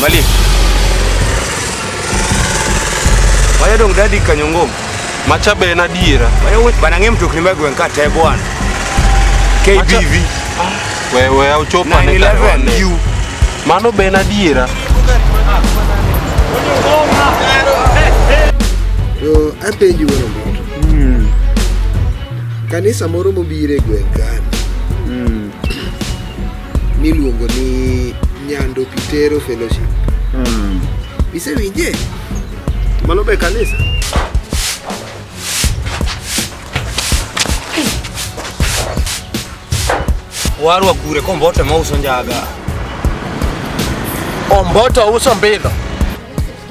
Mali. Waya dong dadi kanyongom. Macha be en adiera. Waya wuoch bana ng'e mtokni mag gweng' ka te bwana. KBV. We we ochopo ane kare 911 wane. U. Mano be en adiera. To apenji wuon Omboto. Kanisa moro mobiro e gweng' kani miluongo ni Nyando Pitero Fellowship. Isewinje? Mano be kanisa. Warwa kure komboto mauso njaga. Omboto uso mbidho.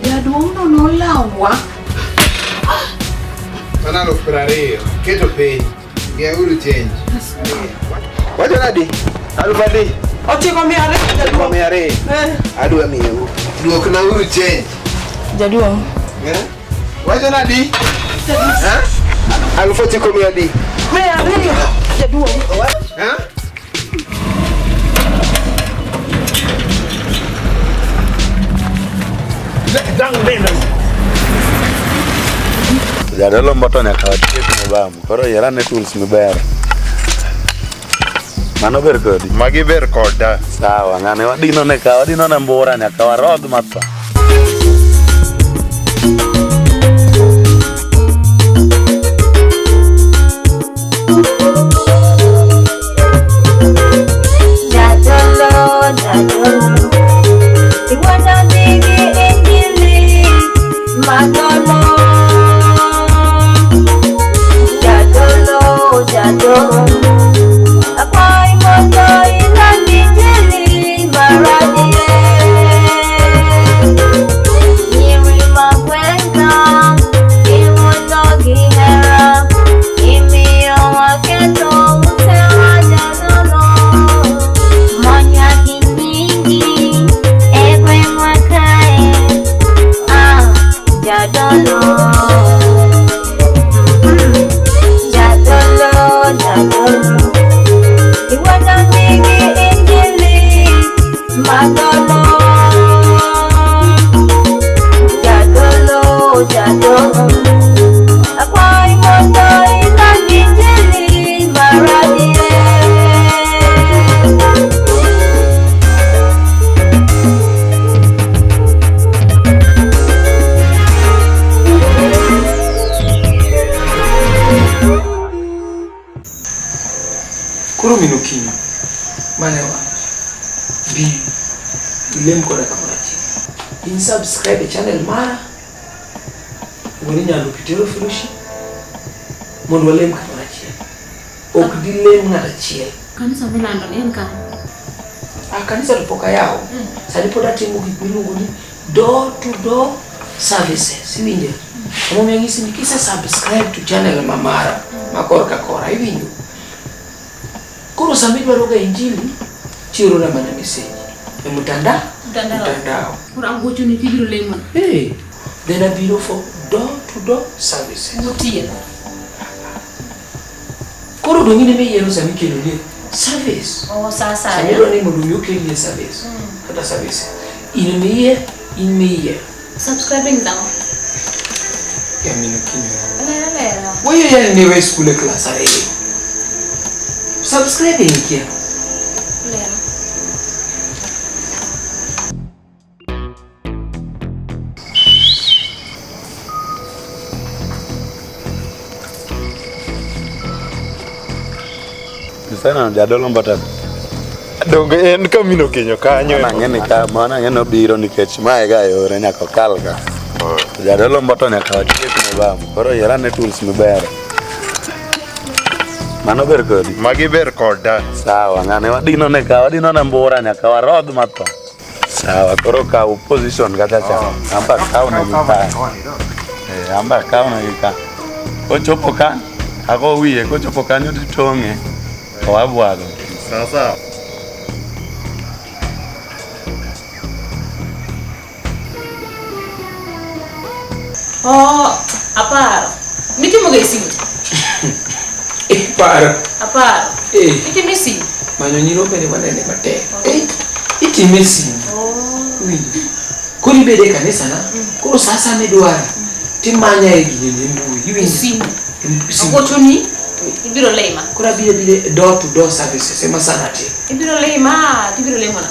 Jaduong'no nolawa. Mano aluf piero ariyo. Keto piny. Ng'ieuru change. Wacho nadi? Aluf adi? 900 jaduong'. 200. Adwa miyou. Duoknauru change. Jaduong'. Eh? Wacho nadi? Eh? 9,000 adi? 200 jaduong'. Eh? Jadolo Mboto nyaka watiek mobam. Koro yier ane tools mibero. Mano ber kodi. Magi ber koda. Sawa, ng'ane wadinone ka, wadinone mbura nyaka warodh matho. Jadolo, jadolo, iwuondo nigi injili madolo. Jadolo, jadolo, akwayi mondo iland injili mar adier. Nyiri mag gweng'a, iwuotho gi hera, imiyo waketho utewa jadolo. Monya gi nyingi e gweng'wa kae, ah, jadolo. Jadolo, jadolo, iwuotho nigi injili madolo. Jadolo, jadolo, akwayi mondo iland injili mar adier. Koro min Okinyo, mane wach. Bi ilem koda kamoro achiel. In subscribe e channel mara, iluongo ni Nyando Pitero Fellowship, mondo walem kamoro achiel. Ok dilem ng'at achiel. Kanisa milando ni en kanye? Ah, kanisa to pok ayawo. Sani pod atimo gik miluongo ni door to door services. Iwinjo? Emomiyo anyisi ni kise subscribe to channel ma mara ma korka kora, iwinjo? Koro sama idwaro ga injili, chiorona mana message e mtandao. Mtandao. Mtandao. Koro agochoni tibiro lemo. Hey, then abiro for door to door services. Gotieno. Koro dong' in ema iyiero sama ikelonie service. Oh, sa Sama asaya. idwa ni mondo mi okelnie service. Kata service. In miye, in miyiero. Subscribing nang'o? Ya min Okinyo. Lera lera. Weyo yani ne we skul e klas ariyo. Subscribing ikia. Lera. Iseneno jadolo Mboto? Donge en kamino Okinyo kanyo. Mano ang'e ni ka, mano ang'e ni obiro nikech mae ga yore nyaka okal ka. Jadolo Mboto nyaka watiek mobam. Koro yier ane tools mibero. Mano ber kodi. Magi ber koda. Sawa, ng'ane wadinone ka, wadinone mbura nyaka warodh matho. Sawa, koro kaw position kacha cha. Amba kaw negi ka. Eh, amba kaw negi ka. Kochopo ka, ago wiye, kochopo kanyo titong'e. To wabwago. Sasa. Oh, aparo. Mitimo ga e simu cha? Iparo. Aparo. Eh. Itimo e simu. Manyo nyirombe ni wanene matek. Eh, itime e simu. Oh. Winjo. Koro ibedo e kanisa na, koro sa asaya midwara, timanya e gini e mbui. Iwinjo? Simu. Simu. Agochoni ibiro lima. Koro abiro abiro door to door services ema sana timo. Ibiro lima, tibiro lemona.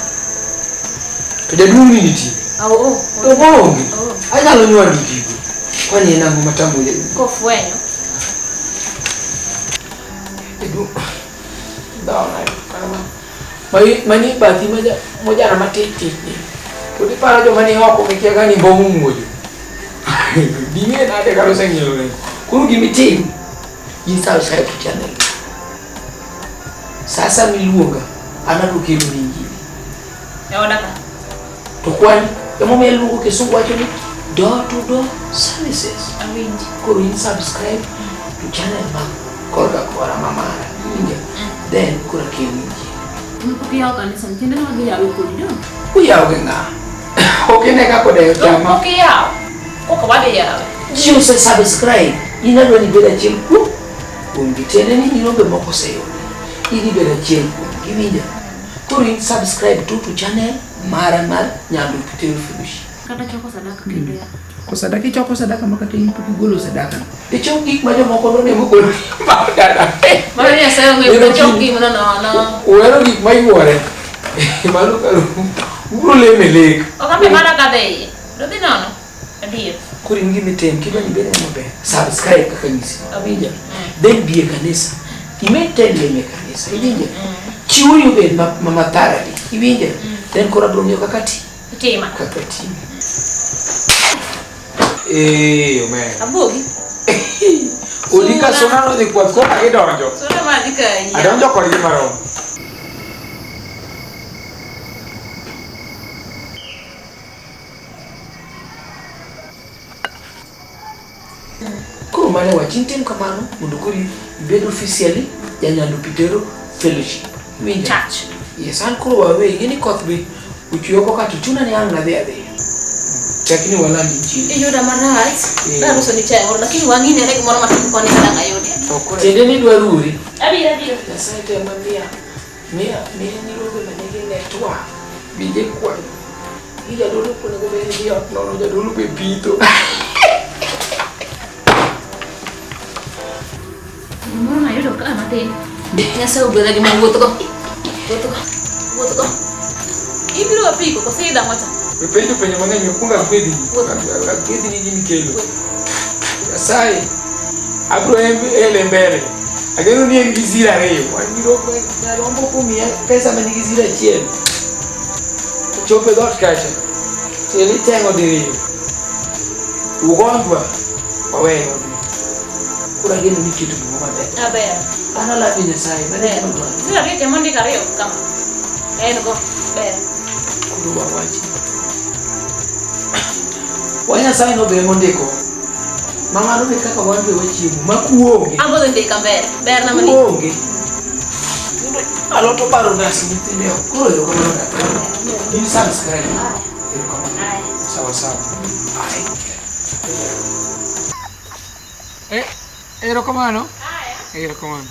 To jaduong' ni nitie. Ao oh. To oonge. Oh. Anyalo nywando gigo. Kwani en ang'o matamo jaduong'? Kofwenyo. Jaduong'. Dhawo na kama. Mani bathi mojana matin tin ni. To diparo joma ni oko mikia ka ni mbom muojo. Ding'e nade kata oseng'ielo rengo. Koro gimitim, in subscribe to channel. Sa asaya miluonga, an abiro keloni injili. E oda ka. To kwan, emomiyo iluongo kisungu wacho ni door to door services. Awinji. Koro in subscribe to channel ma korka kora ma mara. Iwinjo? Then koro akelni injili. Pok iyawo kanisa, tiende ni wadhi yawe kodi do. Uyawo gi ng'a? Ok ine kaka odeyo chama. Pok iyawo. Koka wadhi yawe. Ji ose subscribe. In adwa ni ibed achiel kuom kuomgi. Tiende ni nyirombe moko oseyude. In ibed achiel kuomgi. Iwinjo? Koro in subscribe to channel mara mar Nyando Pitero Fellowship. Kata choko sadaka kendo ya. Ko sadaka ichoko sadaka ma kata in pok igolo sadaka. Ichok gik ma jomoko nonego golo. Dada. Mano Nyasaye ong'eyo Ero chok chuny. gimoro nono. Uhero gik ma yuore. Mano karo. Ubiro lemo e lek. Ok ambe mana kadho e iye. Dodhi nono. Adier. Koro in gima itim kidwa ni ibed ng'ama ber. Subscribe kaka nyisi. Awinjo. Then bi e kanisa. Imed ten lemo e kanisa. Iwinjo. Chiwori obed ma matharali. Iwinjo. Then koro abiro ng'eyo kaka ti. Itima. Kaka timi. Eh, omera. Abuogi. Odi ka suna nodhi kwath koro gidonjo. Suna ma dhi kayi. Adonjo kodgi marom. Koro mano e wach in tim kamano mondo koro ibed officially janyando Pitero Fellowship. Iwinjo? Church. Yes, an koro wawe ing'e ni koth be ochwe oko ka to chuna ni ang' nadhi adhiya. Chak ni waland injili. Iyuda marach. Eh. Naruso ni chai moro lakini wang'i nene gimoro matin koni kadang' ayudi. Tiende ni idwa ruri. Abiro abiro. Nyasaye to ema miya miya miya nyirombe manigi network bije kwayo. Gi jadolo ok onego bed ni dhi ot nono jadolo be pitho. Gimoro nayudo ka matin. Nyasaye ogwedha gi ma wuothgo. Wuothgo. Wuothgo. Ibiro apiko koso idhi ang'o cha? We penjo penjo mang'eny okwongo agwedhni. Agwedhni gi mikelo. Nyasaye abiro ele mbele. Ageno ni en gi zero ariyo. Wan gi rombo nyarombo komiya pesa ma nigi zero achiel. Chopo e dhoot kacha. Tiende iteng'o diriyo. Ugonjwa waweyo odno. Koro ageno ni iketo gimoro maber. Aber. An alamo Nyasaye mano e gima adwaro. Zero ariyo cha mondik ariyo kama. En go. Ber. Koro wawachi. Wa Nyasaye nobe mondiko. Ma mano be kaka wan be wachiemo. Ma kuonge. An bodhi ndika ber. Ber na mani. Kuonge. Alot obaro nas nyithinde oko. Koro erokamano dada. In subscribe. Erokamano. Sawa sawa. Ai. Eh, erokamano. Erokamano.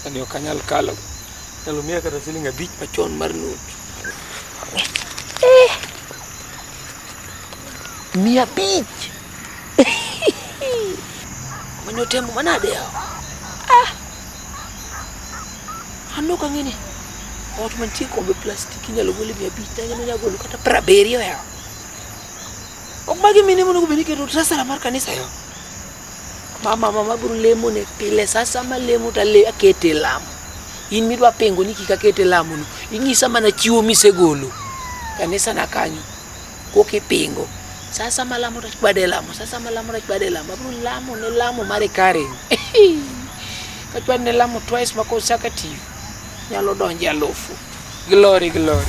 Sani ok anyal kalo. Nyalo miya kata siling abich machon mar not. Eh. 500. Manyo temo manade yawa. Ah. An ok ang'e ni ot mantie kombe plastik inyalo gole 500 to anyalo golo kata 70 yawa. Ok magi mine monego bed ni iketo treasurer mar kanisa yawa. Mama mama biro lemo ne pile sasa malemo to akete e lamo. In midwa pingo ni kik akete e lamo no, inyisa mana chiwo misegolo. Kanisa na kanyo koka ipingo. Sasa malamo to achwade e lamo, sasa malamo to achwade e lamo. Abiro lamo ne lamo mar recurring. Kachwade ne lamo twice ma consecutive, nyalo donjo e alufu. Glory, glory.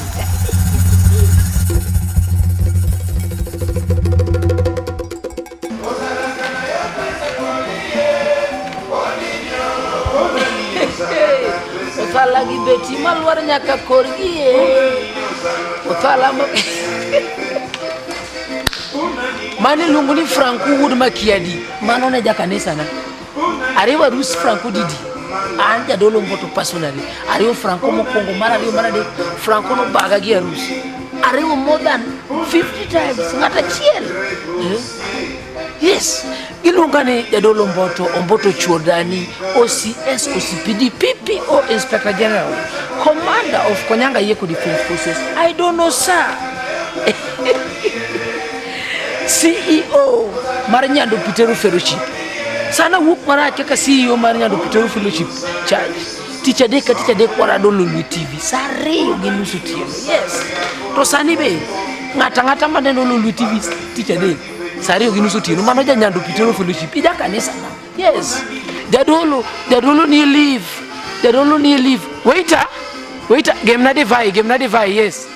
Othala gi beti malwar nyaka korgi e. Othala ma Mano iluongo ni Franco wuod Makiadi. Mano ne jakanisa na. Ariwa rus Franco didi. An jadolo Mboto personally, ariwo Franco mokwongo, mar ariyo, mar adek, Franco nobaga gi arus. Ariwo more than 50 times, ng'at achiel. Eh? Yes, giluonga ni jadolo Mboto, Omboto Chuodani, OCS, OCPD, PPO, Inspector General, Commander of Konyanga Yeko Defense Forces. I don't know, sir. CEO mar Nyando Pitero Fellowship. Sana wuok marach kaka CEO mar Nyando Pitero Fellowship Church. Tich adek ka tich adek warado Lolwe TV saa 2:30 otieno. Yes. To sani be ng'ato ang'ata maneno Lolwe TV tich adek saa 2:30 otieno mano ja Nyando Pitero Fellowship. Ija kanisa na. Yes. Jadolo, jadolo ni leave. Jadolo ni leave. Waiter, waiter, gemna divai, gemna divai, yes.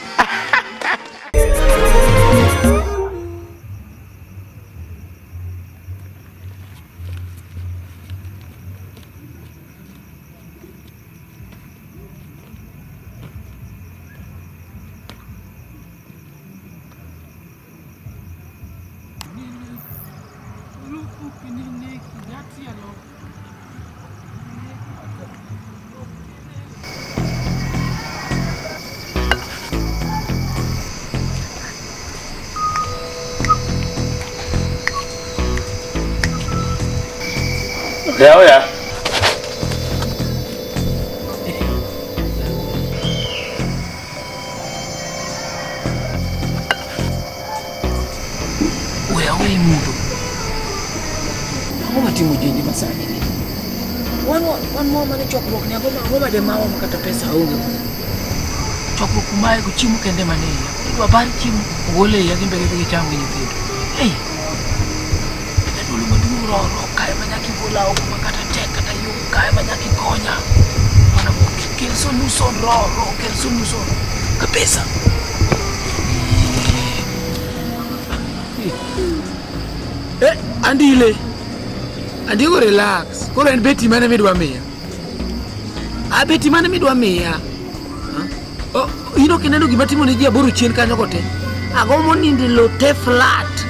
Yaw ya. We awe mudho. Ang'o matimo jenje masani ni? Wan mo mane chokruok ni ang'o ma de mawa kata pesa onge. Chokruok kumae go chiemo kende mane iya. Idwa bar chiemo ogole iya gi mbele gi cham gi nyithindo. Hey. Jadolo maduong' roro kae ma nyaka igola oko ma kata tek kata yom kae ma nyaka ikonya. Mana kel solution roro kel solution kabisa. Eh, andile. Andigo relax. Koro en beti mane midwa miya? A beti mane midwa miya? Oh, in ok ineno gima timo ne ji aboro chien kanyo go te? Agombo nindo e lowo te flat.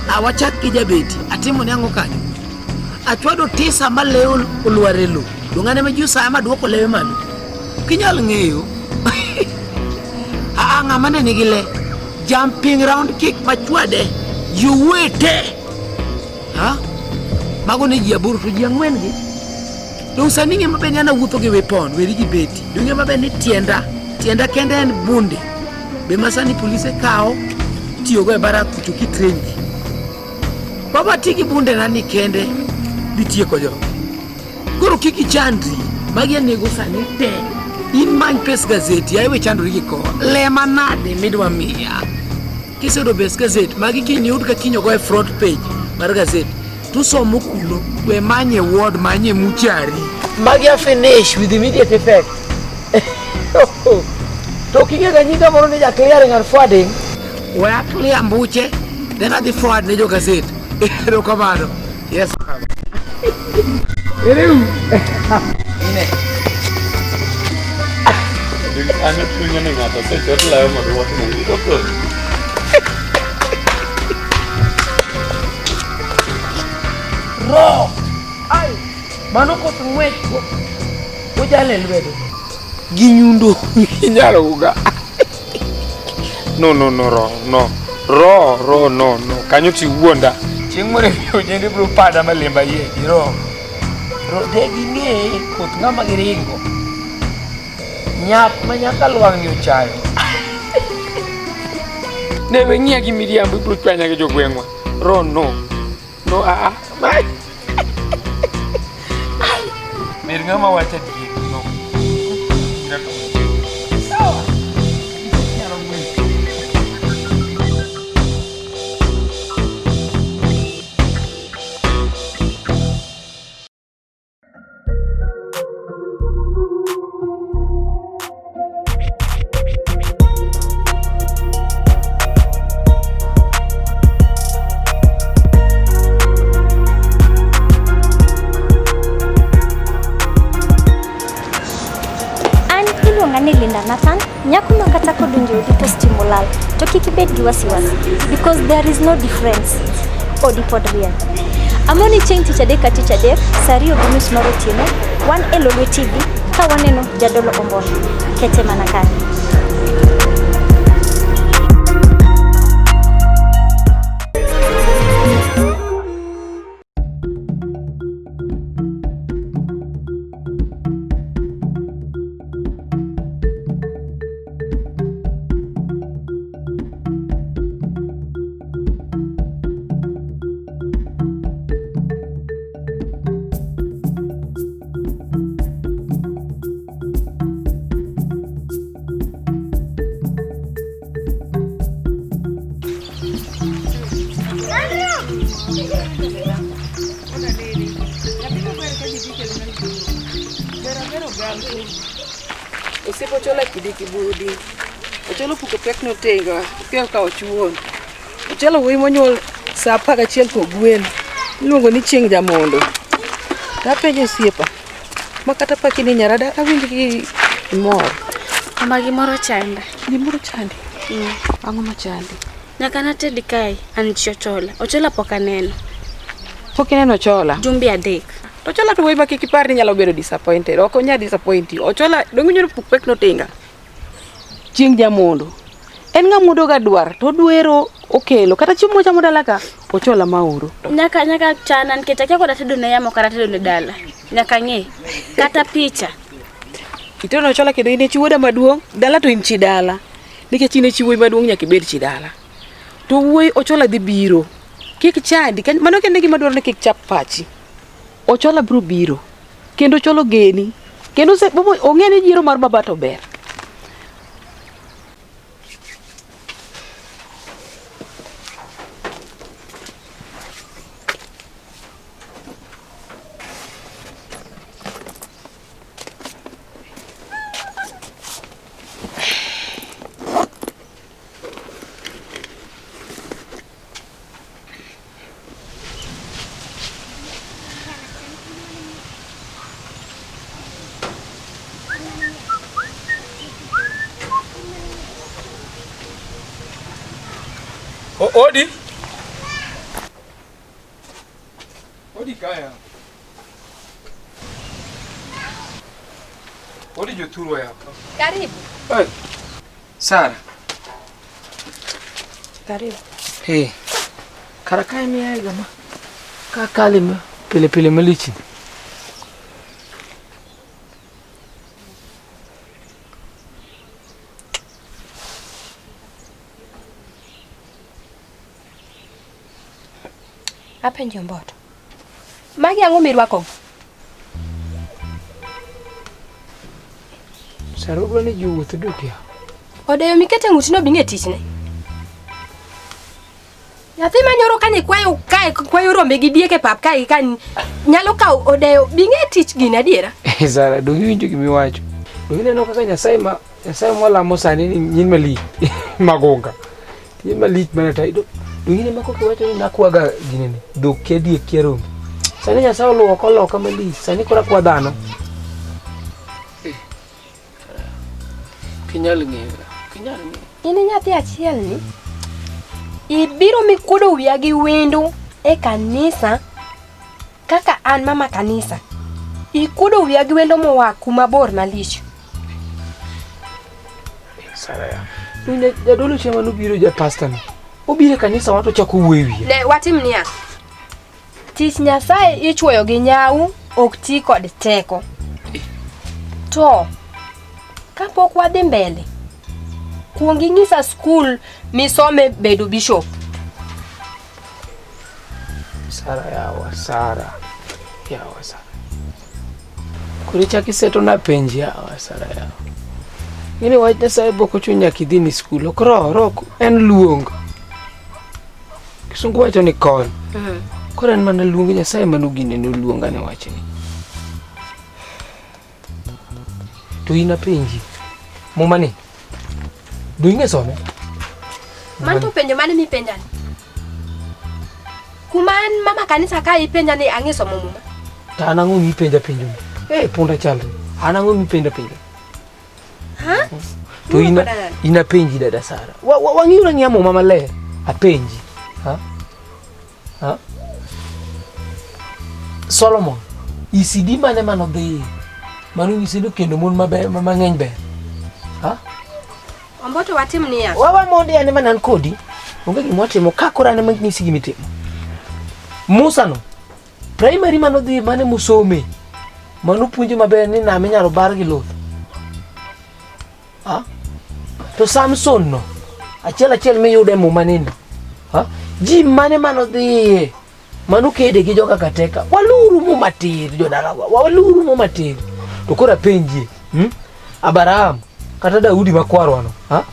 Awachak gi jabeti. Atimo ne ang'o kanyo? Achwado tisa ma lewo olwar e lowo. Dong' an ema ji osaya ma duoko lewe malo. Ok inyal ng'eyo. Aa, ng'ama ne nigi le. Jumping round kick machwade. Ji owuoye te. Ha? Mago ne ji aboro to ji ang'wen gi. Dong' sani ng'e maber ni an awuotho gi weapon, weri gi beti. Dong' ng'e maber ni tienda, tienda kende en bunde. Be ma sani polise kawo tiyogo e barak kucho kitrain ji. Baba ti gi bunde na ni kende dhi tieko jogi. Koro kik ichandri, magi anego sani te. In many pes gazeti, ae we chandori gi kowa. Le manade midwa miya. Kiseyudo pes gazet, magi kiny iyud ka kiny ogo e front page mar gazet. Tusomo kuno, we manye ward, manye muchari. Magi a finish with immediate effect. To king'e ga nyinga moro ni ja clearing and forwarding, we a clear mbuche, then adhi forward ne jo gazet. Erokamano. Yes. Ere u? Ine. An chunya ni ng'ato osechot lewe mondo wachne ni to Ro. Ai, mano koth ng'wech go. Ojale lwedo. Gi nyundo inyalo uga. No, no, no, ro, no. Ro, ro, no, no. Kanyo ti wuonda. Chieng' moro ojende biro pada malemba yie ro. Ro de ging'e koth ng'ama giringo. Nyap ma nyaka lwang'ni ochayo. Ne we ng'iya gi miriambo ibiro chwanya gi jogweng'wa. Ro, no. No, a a. Ai. Ber ng'ama wacho adier. No. Sawa. An iluonga ni Linda Nathan, nyako ma kata kodonjo e odi to stima olal, to kik ibed gi wasiwasi because there is no difference. Odi pod rieny. Amoni chieng' tich adek ka tich adek, saa 2:30 mar otieno, wan e Lolwe TV ka waneno Jadolo Omboto. Kete mana kanyo. Osiepo Ochola kidi kibudi. Ochola opuko pek notenga, okia kawo chuon. Ochola wuoyi monyuol saa 11 kogwen. Iluongo ni chieng' jamondo. Tapenjo osiepa, ma kata paki ni nyarada awinj ki imor. Mama gimoro chanda. Gimoro chandi? Ang'o machandi? Nyaka natedi kae, an chi Ochola. Ochola pok aneno. Pok ineno Ochola? Jumbe adek. To Ochola to wuoyi ma kik ipar ni nyalo bedo disappointed. Ok onyal disappoint you. Ochola dong' iwinjo ni opuk pek notinga. Chieng' jamondo. En ng'ama muodo ga dwar to odwero okelo kata chiemo mochamo dala ka Ochola maoro. Nyaka chana nikech akia koda tedo ne yamo kata tedo ne dala. Nyaka ng'e. Kata picha. Itedo ne Ochola kendo in e chi wuoda maduong', dala to in chi dala. Nikech in e chi wuoyi maduong' nyaka ibed chi dala. To wuoyi Ochola dhi biro. Kik chandi, mano kende gima dwaro ni kik chap pachi. Ochola biro biro. Kendo Ochola ogeni. Kendo ong'e ni yiero mar baba to ber. Odi. Odi kaya. Odi jothurwa yapa. Karibu. Hey. Sara. Karibu. Hey. Kara kae miaega ma. Ka kale ma pile pile malich. Apenjo Mboto. Magi ang'o mirwako? Sara odwa ni ji owuoth duk ya. Odeyo mikete ng'utino bi ng'e tichne. Nyathi manyoro kanye kwayo kae kwayo rombe gi diek e pap kae ka nyalo kawo odeyo bi ng'e tich gini adiera. Sara dong iwinjo gimiwacho. Dong ineno kaka Nyasaye ma Nyasaye mwalamo sani ni nyin malich magonga. Nyin malich mana ta dong ine ma koka iwacho ni nakwaga ginene dhok kia diek kia rombe. Sani Nyasaye oluoko oloka malich sani koro akwa dhano. Kinyal ng'eyo, kinyal ng'eyo. In e nyathi achiel ni ibiro mikuodo wiya gi wendo e kanisa kaka an mama kanisa. Ikuodo wiya gi wendo moa kuma bor malich. Sara ya. Jadolo chieng' manobiro ja pastor ni. Obiro e kanisa wa to ochako wuoyo e wiya. Ne watim niya. Tich Nyasaye ichuoyo gi nyau ok ti kod teko. To kapok wadhi mbele, kuong inyisa skul misome bedo bishop. Sara yawa, Sara. Yawa Sara. Koro ichako isetona penj yawa Sara yawa. Ng'eni wach Nyasaye bok ochuno nyaka idhi ni skul. Ok roho en luong. Kisungu wacho ni call. Koro en mana luong Nyasaye manogine noluonga ne wachni. To in apenji. Muma ni. Do ing'e some? Mano to penjo mane mipenjani? Kuma an mama kanisa ka ipenja ni ang'e somo muma. To an ang'o mipenja penjo ni? Eh, punda chalre. An ang'o mipenja penjo? Ha? To in apenji dada Sara. Wang'iyo ang'iya muma maler. Apenji. Ha? Ha? Solomon, ECD mane manodhiye? Mano nyisi ni kendo mon maber mang'eny ber. Ha? Omboto watim niya. Wawa mondi ane mana an kodi. Onge gima watimo ka koro an ema nyisi gima itimo. Musa no, primary manodhi mane mosome. Mano puonje maber ni nam inyalo bar gi luth. Ha? To Samson no, achiel achiel miyudo e muma nini. Ha? Ji mane manodhiye mano kede gi joka Kateka. Waluru muma tir jodalawa, waluru muma tir. To koro apenjie, Abraham kata Daudi makwarwano, ha?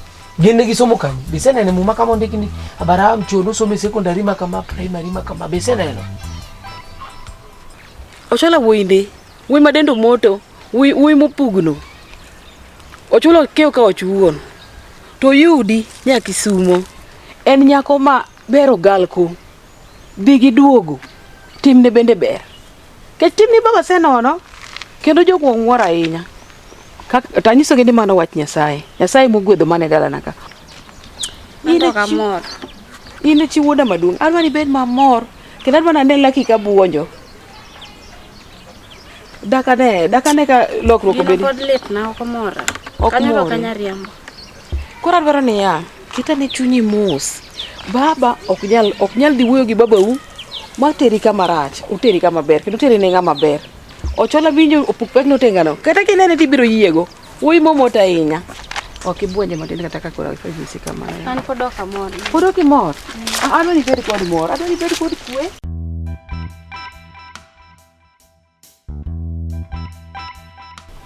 Gin ne gisomo kanye? Be iseneno e muma kama ondiki ni Abraham chon nosomo e secondary ma kama, primary ma kama, be iseneno? Ochola wuoyi ndi, wuoyi ma dende omoto, wuoyi wuoyi mopugno. Ochulo kiew ka wach wuon. To yudi nya Kisumo. En nyako ma ber ogalko. Dhi gi duogo. Timne bende ber. Kech timni baba senono kendo joguong' wuoro ahinya. Kak, to anyisogi ni mano wach Nyasaye. Nyasaye mogwedho mana e dalana ka. An to ok amor. In e chi wuoda maduong'. Adwa ni ibed mamor kendo adwa ni ane laki ka buonjo. Dakane, dakane ka lokruok Gino obedi. pod litna, ok omora. Ok Kanyo to ok mori. anyal riambo. Koro adwaro niya, ket ane chunyi mos. Baba ok nyal ok nyal dhi wuoyo gi babau ma teri kama rach, oteri kama ber kendo oteri ne ng'ama ber. Ochola winjo opuk pek notengano. Kata kinene tibiro yiego. Wuoyi momot ahinya. Ok ibuonje matin kata ka koro anyisi kamano. An pod ok amor. Pod ok imor? Adwa ni ibed kod mor, adwa ni ibed kod kwe.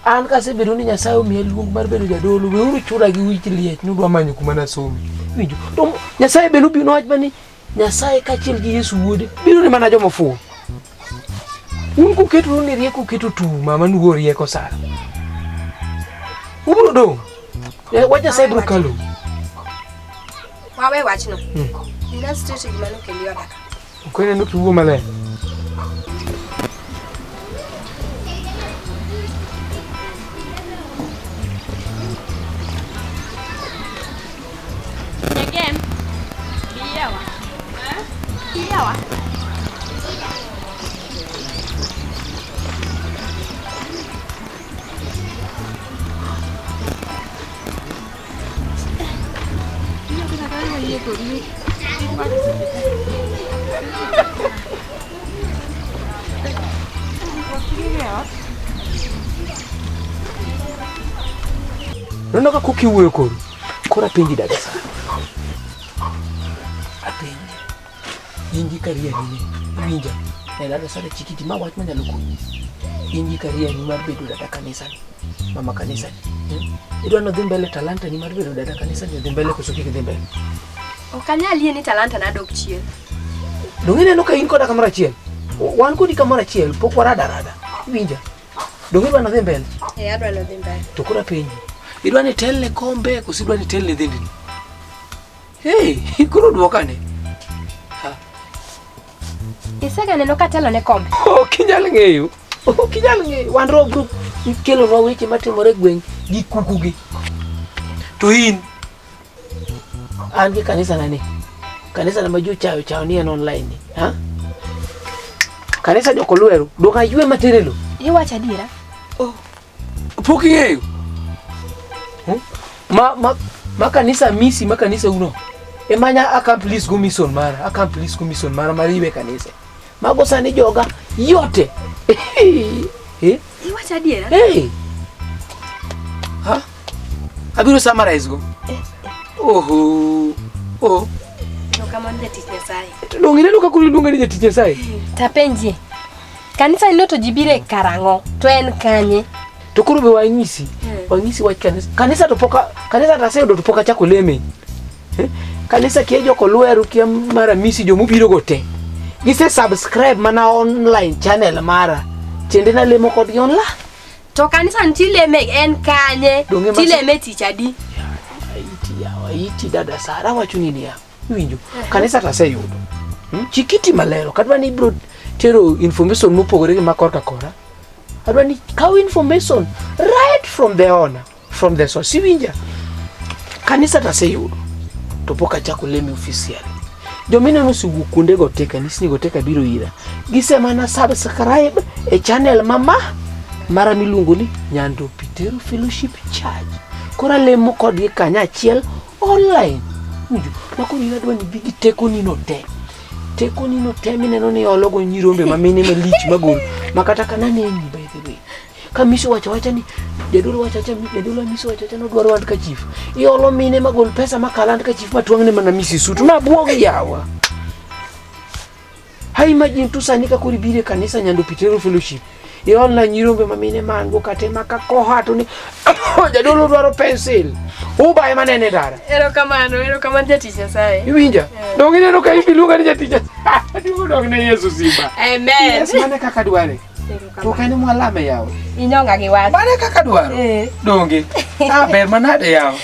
An kasebedo ni Nyasaye omiya luong mar bedo jadolo, weuru chula gi wich liech nudwa manyo kuma nasomi. Winjo? To Nyasaye be nobiro nowach mana ni Nyasaye kaachiel gi Yesu wuode biro ne mana joma ofuwo. Un kuketoru ni rieko uketo tuma manugo rieko sana. Ubiro dong'. Wach Nyasaye biro kalou. Wawe wachno. Inna straight gima nokeli oda ka. Ok ineno kiwuo maler. Again. Biyawa. Biyawa. Neno ka kuki wuoyo koro. Koro apenji dada sana. Apenji. In gi career ni iwinja. Ne dada sana chikiti ma wach manyalo konyi. In gi career ni mar bedo dada kanisa ni. Mama kanisa ni. Idwa ni odhi mbele talanta ni mar bedo dada kanisa ni odhi mbele koso kik dhi mbele? Ok anyal yie ni talanta na dok chien. Donge ineno ka in koda kamoro achiel? Wan kodi kamoro achiel, pok warada rada. Iwinja? Donge idwa ni odhi mbele? Eh, adwa ni odhi mbele. To koro apenji. Idwa ni itelne kombe koso idwa ni itelne dhendni? Hey, koro dwokane. Isega neno ka telo ne kombe. Ok inyal ng'eyo. Ok inyal ng'eyo. Wan Roho Group ikelonwa weche matimore e gweng' gi kuku gi. To in an gi kanisa na ni. Kanisa na ma ji ochayo chayo ni en online ni. Ha? Kanisa jokolweru, dwok aywe matere lo. Iwacho adiera? Pok ing'eyo. Ma ma ma kanisa misi ma kanisa uno. Emanya accomplice go mission mara, accomplice go mission mara mar iwe kanisa. Mago sani joga yote. Eh? Iwacho adiera? Hey. Ha? Abiro summarize go. Oho. Oh. Erokamano jatich Nyasaye. Donge ineno kaka iluonga ni jatich Nyasaye? Tapenjie. Kanisa ni to ji bire karang'o? To en kanye? To koro be wanyisi. Wanyisi wach kanisa. Kanisa to poka kanisa to aseyudo to pok achako leme. Kanisa kia jokolweru kia mar Amisi jomobiro go te. Gise subscribe mana online channel mara. Tiende na lemo kodgi online. To kanisa ni tileme en kanye? Donge Tileme tich adi? Aiti yawa, aiti dada Sara wacho ni niya. Iwinjo? Kanisa to aseyudo. Chikiti malero. Kadwa ni ibiro tero information mopogore gi ma korka kora. Adwa ni kaw information right from the owner, from the source. Iwinja? Kanisa to aseyudo. To pok achako leme officially. Jomineno osewuok kuondego te, kanisni go te kabiro ira. Gisemana subscribe e channel mama mara miluongo ni Nyando Pitero Fellowship Church. Koro alemo kodgi kanyachiel online. Winjo? Ma koro in adwa ni ibi gi tekoni no te. Tekoni no te mineno ni ologo nyirombe ma mine malich magol. Ma kata ka naneni by the way. Ka miso wacho wacha ni jadolo wacho wacha jadolo miso wacho wacha nodwaro handkerchief. Iolo mine magol pesa makal handkerchief matwang'ne mana misi sut. Ma buog yawa. Ha imagine tu sani ka koro ibiro e kanisa Nyando Pitero Fellowship. Iolna nyirombe ma mine man go kate ma ka koha to ni jadolo dwaro pencil. Uba ema nene dara. Erokamano, erokamano jatich Nyasaye. Iwinja? Donge ineno ka iluonga ni jatich Nyasaye. Duong' dog ne Yesu simba. Amen. Yes, mane kaka dware. To ka en mwalame yawa. Inyonga gi wach. Mane kaka dwaro. Donge. Ah, ber manade yawa.